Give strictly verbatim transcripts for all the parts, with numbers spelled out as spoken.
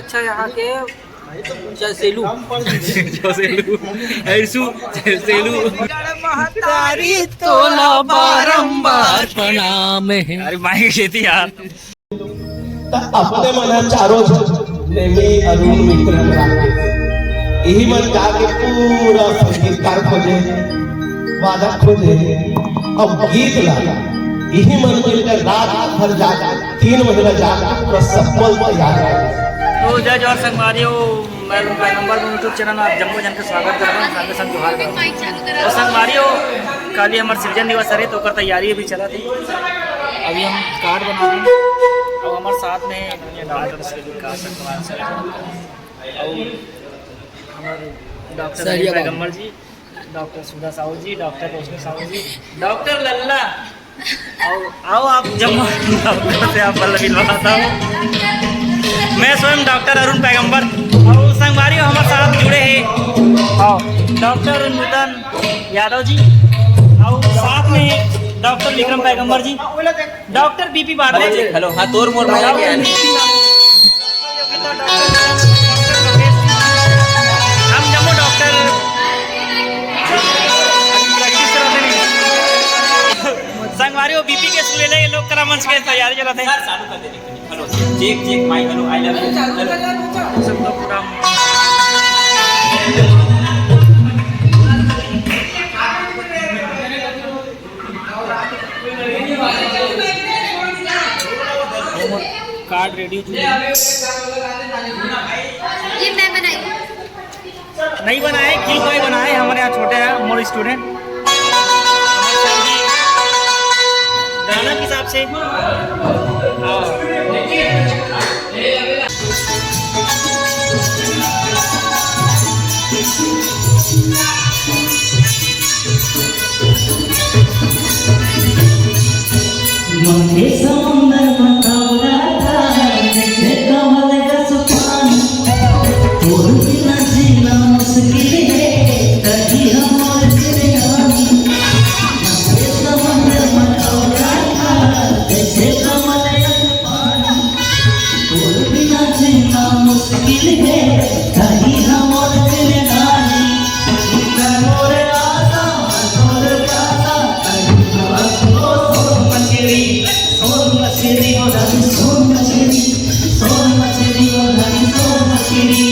अच्छा, यहाँ के जैसेलू। जैसेलू। ऐसू, जैसेलू। महतारी तोला बारंबार प्रणाम हे। अरे माई खेती यार। त अपने मन ह चारों झन, नेमी, अरुण, विक्रम, राकेश, इही मन जाके पूरा संगीतकार खोजे, वादक खोजे, अउ गीत ला इही मन मिलकर रात भर जाके, तीन महीना जाके पूरा सफल तैयार करे। तो जय जोहार संगवारी हो, मैं अरुण पैगंबर, मोर YouTube चैनल आप जम्मो झन के स्वागत करत हूँ, संगे संग जोहार करत हूँ। तो संगवारी हो, काली हमर सिरजन दिवस हरे, तो ओकर तैयारी अभी चलत हे। अभी हम कार्ड बनाबे, अउ हमर साथ में डॉक्टर श्री विकास अग्रवाल सर, अउ हमर डॉक्टर सरिया बाबू। पैगंबर जी, डॉक्टर सुधा साहू जी, डॉक्टर रोशनी साहू जी, डॉक्टर लल्ला, आओ, आओ आप जम्मो डॉक्टर से आप बल्लभी मिलवाता हूँ। मैं स्वयं डॉक्टर अरुण पैगंबर अउ संगवारी हो हमर साथ जुड़े हे, आओ, डॉक्टर नूतन यादव जी, अउ साथ में डॉक्टर विक्रम पैगंबर जी, डॉक्टर बीपी बादले जी। हेलो, हाँ, तोर मोर भाई डॉक्टर के बीपी, हम जम्मो डॉक्टर प्रैक्टिस करत हन। संगवारी हो, बीपी के सुबेले ये लोग करा मंच के तैयारी चलत हे। सर, चालू कर दे। Hello, check, check, mic, hello, I love you. Hello. सब तो पूरा कार्ड रेडी हो चुके हैं। ये मैं बनाई। नहीं बनाए, की कोई बनाए, हमारे यहाँ छोटे हैं, मोर स्टूडेंट। गाना के हिसाब से। हाँ। मथे समुंदर म तौरा था, जैसे कमल का सुपान। तोर बिना जीना मुश्किल है, कहीं हम और जिंदगानी। मथे समुंदर म तौरा था, जैसे कमल का सुपान। तोर बिना जीना मुश्किल है, कहीं हम और जिंदगानी। तोर आसा, तोर आसा, तोर मछली। सोन मछली ओ रानी, सोन मछली, सोन मछली ओ रानी, सोन मछली।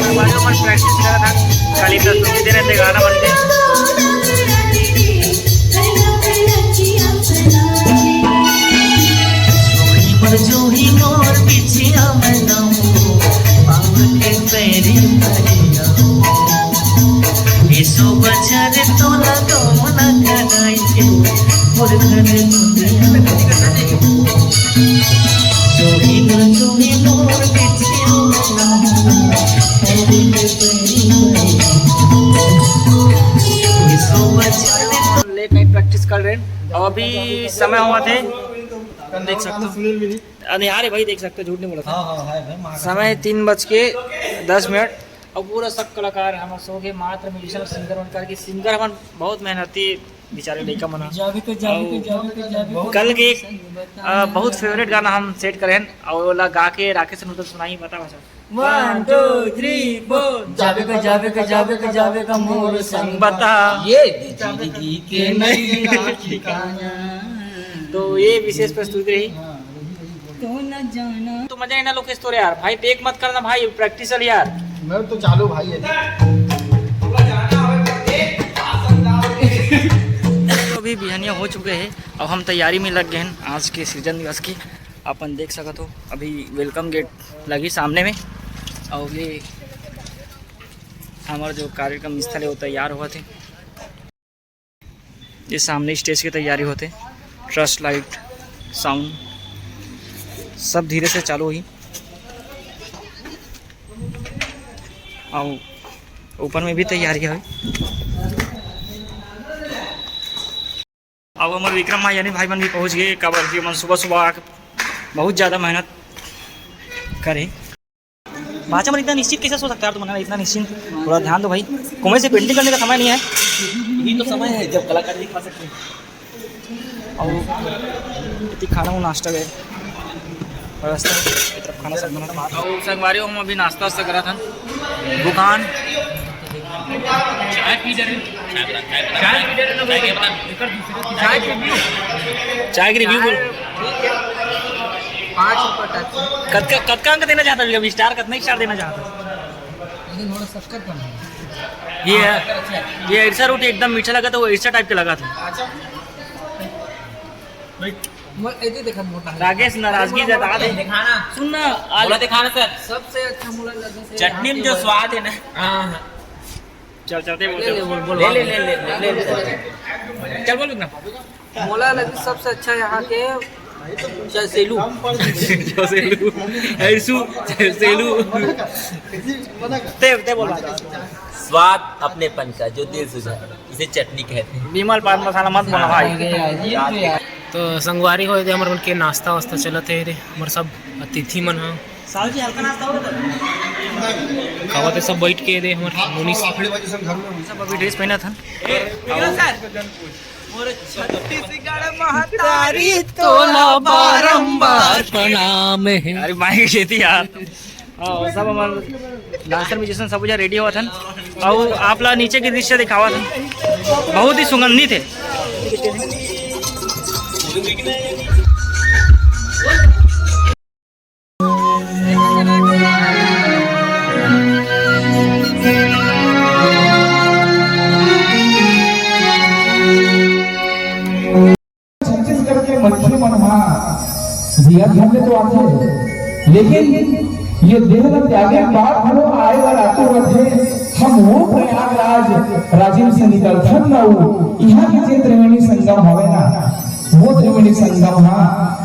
हमारे ऊपर प्रैक्टिस कर रहा था, खाली दस मिनट दे रहे थे, ग्यारह बन गए। लेट नाइट प्रैक्टिस कर रहे हैं। और अभी समय हुआ थे, देख सकते हो। सुनील भी नहीं। अरे हाँ रे भाई, देख सकते हो, झूठ नहीं बोला था। हाँ, हाँ, है भाई, मार समय तीन बज के दस मिनट। और पूरा सब कलाकार हमारे सो गए, मात्र म्यूजिशियन, सिंगर बनकर के। सिंगर हमारे बहुत मेहनती बेचारे लड़का मन ह। जावे के, जावे के, और जावे के, जावे के। कल के एक, अ, बहुत फेवरेट गाना हम सेट करे हैं और ओला गा के राकेश अनुदर सुनाई, बता भाषा। One, two, three, four। जावे के, जावे के, जावे के, जावे के मोर संग बता। ये जिंदगी के नैया ठिकाना। तो ये विशेष प्रस्तुति रही। तो न जाना। तो मजा ही ना लोकेश तोरे यार, भाई टेक मत करना भाई, प्रैक्टिस चल यार। मैं तो चालू भाई है। तो अभी बिहनिया हो चुके हैं, अब हम तैयारी में लग गए हैं आज के सृजन दिवस की। अपन देख सकत हो, अभी वेलकम गेट लगी सामने में, और ये हमारा जो कार्यक्रम स्थल है, वो तैयार हुआ थे। ये सामने स्टेज की तैयारी होते, ट्रस्ट लाइट, साउंड सब धीरे से चालू हुई। और ऊपर में भी तैयारी है। अब हमारे विक्रम भाई यानी भाई मन भी पहुंच गए, काबर कि मन सुबह सुबह आके बहुत ज़्यादा मेहनत करे। भाषा मन इतना निश्चित कैसे सो सकता है यार, तुम इतना निश्चिंत? थोड़ा ध्यान दो भाई, कुएं से पेंटिंग करने का समय नहीं है। यही तो समय है जब कलाकार दिखा सकते हैं। और इतनी खाना हो, नाश्ता गए, व्यवस्था है, ये तरफ खाना सब बना था। और संगवारी हम अभी नाश्ता वास्ता करा था दुकान। चाय पी डरे, चाय पी डरे ना भाई। चाय पी, चाय की रिव्यू बोल। ठीक है, पाँच रुपये टच। कतका, कतका अंक देना चाहता है अभी? स्टार, कितना स्टार देना चाहता है? लेकिन थोड़ा सब्सक्राइब करना है। ये है, ये ऐसा रोटी एकदम मीठा लगा था, वो ऐसा टाइप का लगा था। अच्छा। भाई, मैं ऐसे देखा मोटा है। राकेश नाराजगी जता दे। दिखाना। सुन ना, आज बोला दिखाना सर। सबसे अच्छा मुला लगा से चटनी में जो स्वाद है ना। हाँ, हाँ। चल, चलते बोल, ले, ले, बोल, बोल, ले, बोल। ले, ले, ले, ले, ले, ले। चल बोल विक्रम। मोला लगी सबसे अच्छा यहाँ के चसेलू। चसेलू, ऐसू, चसेलू। ते, ते बोला। स्वाद अपनेपन का, जो दिल सुझाए, इसे चटनी कहते हैं। विमल पान मसाला मत बोला भाई। तो संगवारी हो दे, हमर मन के नाश्ता वास्ता चलत हे रे, हमर सब अतिथि मन ह। साहू जी, हल्का नाश्ता होगा तो? खावत हे सब बैठ के दे, हमर मुनीस। सब अभी ड्रेस पहना था। मोर छत्तीसगढ़ महतारी तोला बारंबार प्रणाम हे। अरे माई खेती यार। हाँ, सब हमार डांसर म्यूजिशियन सब कुछ रेडी होवत हन। और आप ला नीचे के दृश्य दिखावत हन, बहुत ही सुगंधित है। छत्तीसगढ़ के मनखे मन ह जिया धन ले तो आथे, लेकिन ये देह ल त्यागे के बाद घलो आए बर आतुर रथे। हम वो प्रयागराज राजिम से निकलथन न, वो इहाँ के जे त्रिवेणी संगम हवे ना, वो त्रिवेणी संगम ह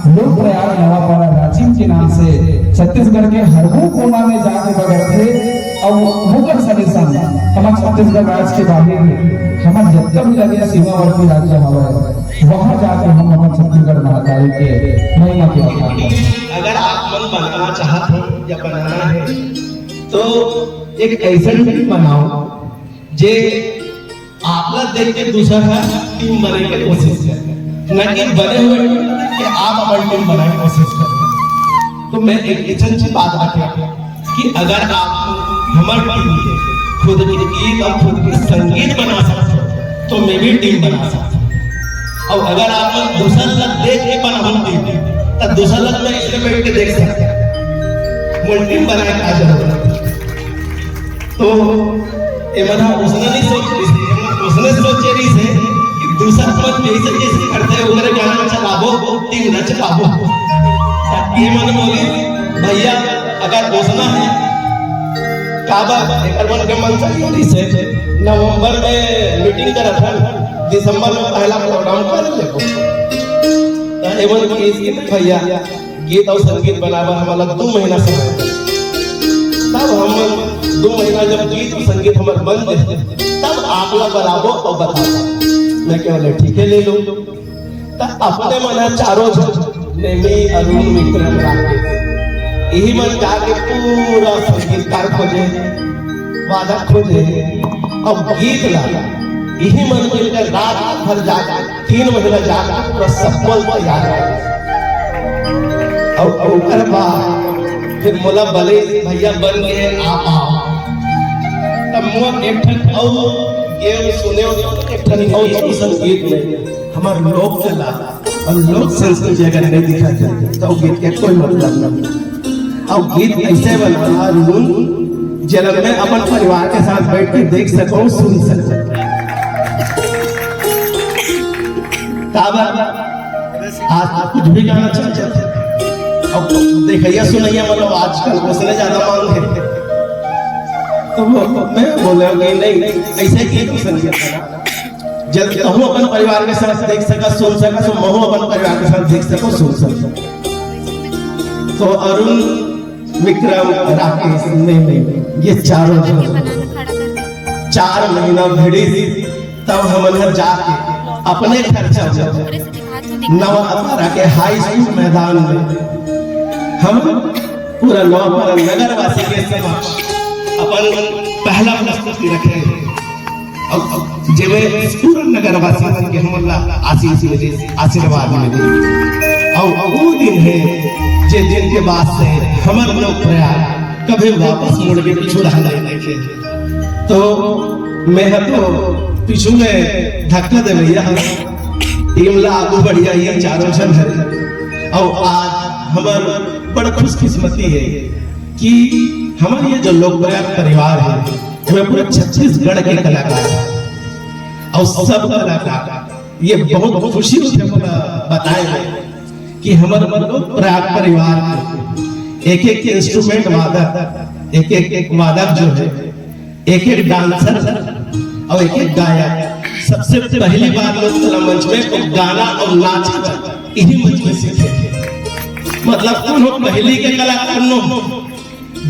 लोक प्रयाग नवापारा राजिम के नाम से छत्तीसगढ़ के हर वो कोना में जाके बगरथे। अउ ओकर संगे संग हमर छत्तीसगढ़ राज के बाहिर हमर जतका भी लगे सीमावर्ती राज्य हवय, वहाँ जाके हम अपन छत्तीसगढ़ महतारी के महिमा के बखान करबो। अगर आप मन बनाना चाहत हो या बनाना है, तो एक ऐसा टीम बनाओ जे आपला देख के दूसर ह टीम बने के कोशिश करे, न कि बने हुए टीम देख के आप अपन टीम बनाए के कोशिश करे। तो मैं एक ऐसा अच्छी बात रखे कि अगर आप हमर टीम के खुद के गीत और खुद के संगीत बना सकते हो, तो मैं भी टीम बना सकता हूँ। अउ अगर आप मन दूसर ला देख के बनाहू टीम, त दूसर ला मैं इसमें बैठ के देख सकता। मोर टीम बनाए का जरूरत। तो एमन ह उसने नहीं सोच, उसने सोचे रहिस हे कि दूसर मन जैसे जैसे करथे, ओकरे गाना चलाबो, टीम ला चलाबो। त एमन बोलिस, "भैया, अगर ओसना हे, काबर एकर मन के मनसा ये रहिस हे, नवंबर में मीटिंग करत हन, दिसंबर में पहला प्रोग्राम कर लेबो।" त एमन कहिस कि, "भैया, गीत अउ संगीत बनाए बर हमन ला दू महीना समय दे।" तब हम दू महीना जब गीत अउ संगीत हमर बन जाही, तब आप ला बलाबो अउ बताबो। मैं केहेंव, "ठीक हे, ले लो।" त अपने मन ह चारों झन, नेमी, अरुण, विक्रम, राकेश, इही मन जाके पूरा संगीतकार खोजे, वादक खोजे, अउ गीत ला इही मन मिलकर रात भर जाके, तीन महीना जाके पूरा सफल तैयार करे। अउ ओकर बाद फिर मोला बले, "भैया बन गे, आप आओ।" तब मोर एक ठन अउ गेम सुने, एक ठन अउ संगीत में हमर लोक कला अउ लोक संस्कृति अगर नहीं दिखत हे, त ओ गीत के कोई मतलब नहीं। अउ गीत ऐसे बनाना, अरुण, जेला मैं अपन परिवार के साथ बैठ के देख सकूं, सुन सकूं। काबर आज कुछ भी गाना चल जाथे। अब देखइया सुनइया, मतलब, आजकल ओसने ज्यादा मांग हे। तो वो, मैं बोले कि नहीं, ऐसे गीत सुन लेता ना। जब कहूँ अपन परिवार के साथ देख सका, सुन सका, तो महू अपन परिवार के साथ देख सको, सुन सको। तो अरुण, विक्रम, राकेश, नेमी, ये चारों जन चार महीना भिड़िस, तब हमन ह जाके अपने खर्चा में नवापारा के हाई स्कूल मैदान में हम पूरा नवापारा नगर वासी के समक्ष अपन पहला प्रस्तुति रखे। अउ, अउ जेमे पूरा नगर वासी मन के हमन ला आशीष मिले, आशीर्वाद मिले। अउ, अउ वो दिन हे, जे दिन के बाद से हमर लोक प्रयाग कभी वापस मुड़ के पीछू रहा नहीं देखे। तो मैं ह तो पीछू में धक्का देवइया हूँ, टीम ला आगू बढ़िया, ये चारों जन हरे। अउ आज हमर बड़ खुशकिस्मती हे कि हमर ये जो लोक प्रयाग परिवार हे, एमे पूरे छत्तीसगढ़ के कलाकार हे। अउ सब कलाकार, ये बहुत खुशी होथे मोला बताए में कि हमर लोक प्रयाग परिवार के एक एक इंस्ट्रूमेंट वादक, एक एक वादक जो हे, एक एक डांसर अउ एक एक गायक सबसे पहली बार लोक कला मंच में गाना अउ नाच इही मंच में सीखे। मतलब कोनो पहली के कलाकार नो,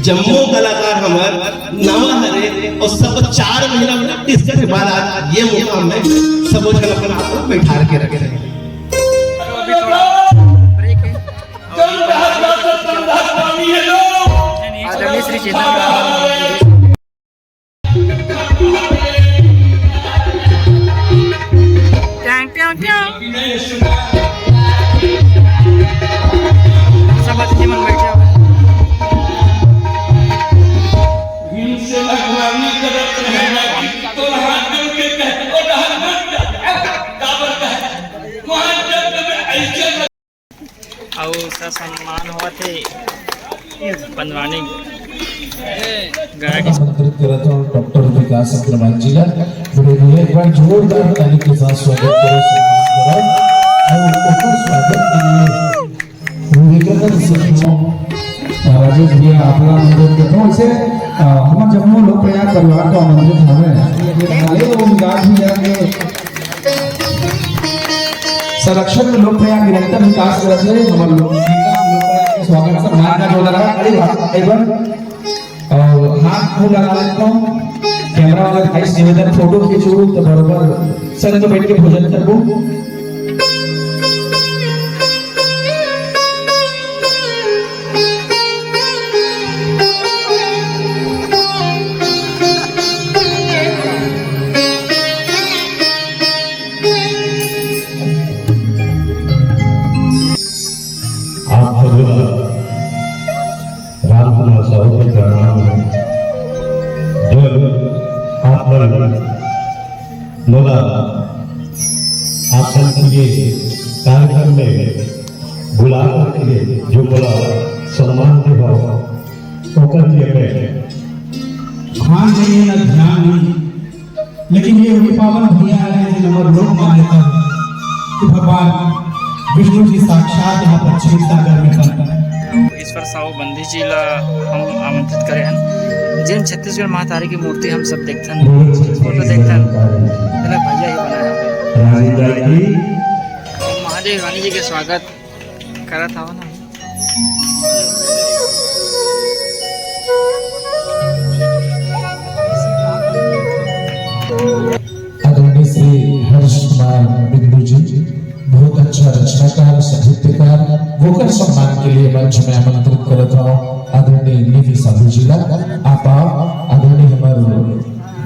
जम्मो कलाकार हमर नवा हरे अउ सब चार महीना practice करे बाद आज ये मुकाम में सबो झन अपन आप को बैठार के रखे हे। आदरणीय Shri Chetan Ram. Tang, Tang, Tang. सब अतिथि मन बैठे हुए। अउ ससम्मान होवत हे पंजवानी गढ़ के। आमंत्रित करत हूँ डॉक्टर विकास अग्रवाल जी ला। बड़े भैया एक बार जोरदार ताली के साथ स्वागत करो, सम्मान करो। और ओकर स्वागत के लिए विवेकानंद सिंह, राजेश भैया, आप ला अनुरोध करता हूँ। इसे, अ, हमर जम्मो लोक प्रयाग परिवार को आमंत्रित हवे। अरे, वो विकास भैया के संरक्षण में लोक प्रयाग निरंतर विकास करत हे। हमर लोक, लोक प्रयाग के स्वागत सम्मान का जोरदार ताली बा। एक बार, अ, हाथ मुंह लगा लेता हूँ। कैमरा वाला भाई से निवेदन, फोटो खींचो तो बरोबर संग में बैठ के भोजन करबो। आप सबो ला राम कुमार साहू के प्रणाम हे। जब आप मन मोला आसन के लिए कार्यक्रम में बुला करके जो मोला सम्मान दे हव, ओकर लिए मैं ध्यान नहीं है ना ध्यान नहीं, लेकिन ये वही पावन भैया है जिन हमर लोक मान्यता है कि भगवान विष्णु जी साक्षात यहाँ पर क्षीर सागर में प्रकट है। ईश्वर साहू बंदी जी ला हम आमंत्रित करे हन, जेन छत्तीसगढ़ महातारी की मूर्ति हम सब देखथन, फोटो देखथन, तेला भैया ही बनाए हवे। राजेंद्र की महादेव रानी जी के स्वागत करत हवन। आदरणीय श्री हर्ष कुमार बिंदु जी, बहुत अच्छा रचनाकार, साहित्यकार, वोकर सम्मान के लिए मंच में आमंत्रित करत हव आदरणीय निधि साहू जी ला। आप आओ, आदरणीय हमारे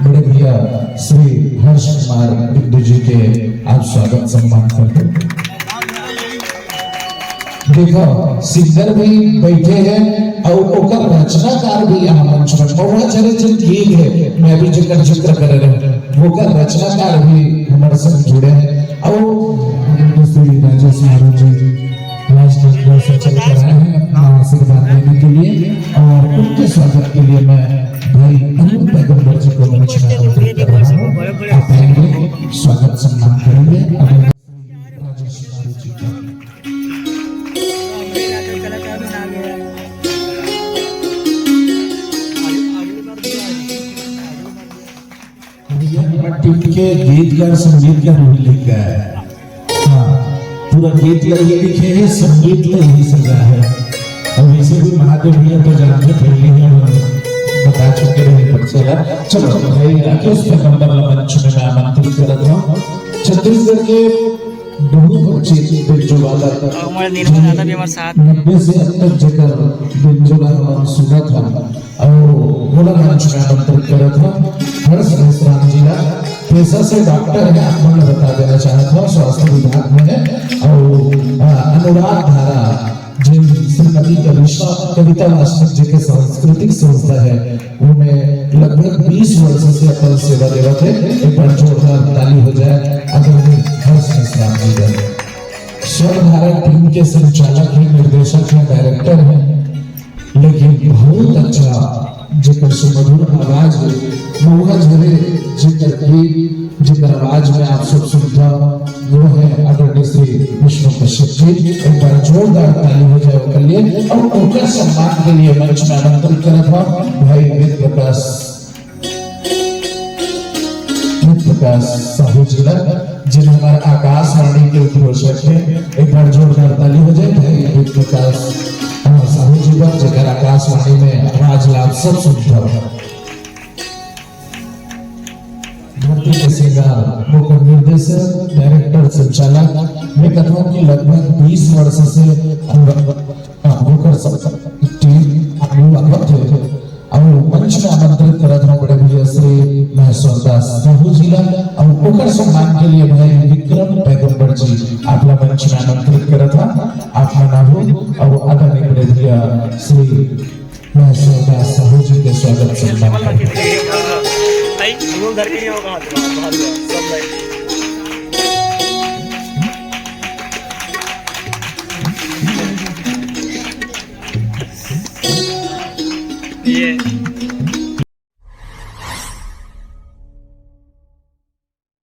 बड़े भैया श्री हर्ष कुमार बिंदु जी के आप स्वागत सम्मान करते। देखो, सिंगर भी बैठे हैं और ओकर रचनाकार भी यहाँ मंच पर। महुआ झरे जन गीत है, मैं अभी जेकर जिक्र कर रहे हैं, वोकर रचनाकार भी हमारे संग जुड़े हैं। और श्री राजेश मारू जी राजनंदगांव से चल कर आए हैं अपना आशीर्वाद लेने के लिए, और उनके स्वागत के लिए मैं भाई अरुण पैगंबर जी को मंच में आमंत्रित कर रहा हूँ। आप आएंगे, स्वागत सम्मान करेंगे। राजेश मारू जी का। भैया, हमर टीम के गीतकार, संगीतकार भी लिख गया है। हाँ, पूरा गीत ला ये लिखे है, संगीत ला यही सजा है। और वैसे भी महादेव भैया तो जानते पहले ही हम बता चुके रहे, पर चला, चलो, भाई राकेश पैगंबर ला मंच में मैं आमंत्रित करत हूँ। छत्तीसगढ़ के बहुत अच्छे बेंजो वादक, और हमारे निर्मल दादा भी हमारे साथ। नब्बे से अब तक जेकर बेंजो ला हम सुनत हन, और ओला मंच में आमंत्रित करत हन हर्ष मेश्राम जी ला। पेशा से डॉक्टर है, आप मन ला बता देना चाहत हूँ, स्वास्थ्य विभाग में है। और, आ, अनुराग धारा, जिन श्रीमती कविता, कविता वास्तव जी के सांस्कृतिक संस्था है, उनमें लगभग बीस वर्ष से अपन सेवा देवत है। एक बार जोरदार ताली हो जाए आदरणीय हर्ष मेश्राम जी का। स्वर धारा टीम के संचालक हैं, निर्देशक हैं, डायरेक्टर हैं, लेकिन बहुत अच्छा जेकर सुमधुर आवाज, महुआ झरे जेकर गीत, जेकर आवाज में आप सब सुनता, वो है आदरणीय श्री विष्णु कश्यप जी। एक बार जोरदार ताली हो जाए ओकर लिए और ओकर सम्मान के लिए मंच में आमंत्रित करत हूँ भाई वेद प्रकाश, वेद प्रकाश साहू जी ला, जिन हमारे आकाशवाणी के उद्घोषक हैं। एक बार जोरदार ताली हो जाए भाई वेद प्रकाश, अ, साहू जी बर, जेकर आकाशवाणी में आवाज ला आप सब सुनता। धरती के सिंगार, ओकर निर्देशक, डायरेक्टर, संचालक, मैं कहता हूँ कि लगभग बीस वर्ष से हम, हाँ, ओकर सब टीम आगू आवत है। और मंच में आमंत्रित करत हूँ बड़े भैया श्री महेश्वर दास साहू जी ला, और ओकर सम्मान के लिए भाई विक्रम पैगंबर जी आप ला मंच में आमंत्रित करत हूँ। आप मन आगू और आदरणीय बड़े भैया श्री महेश्वर दास साहू जी के स्वागत सम्मान करत हूँ। ये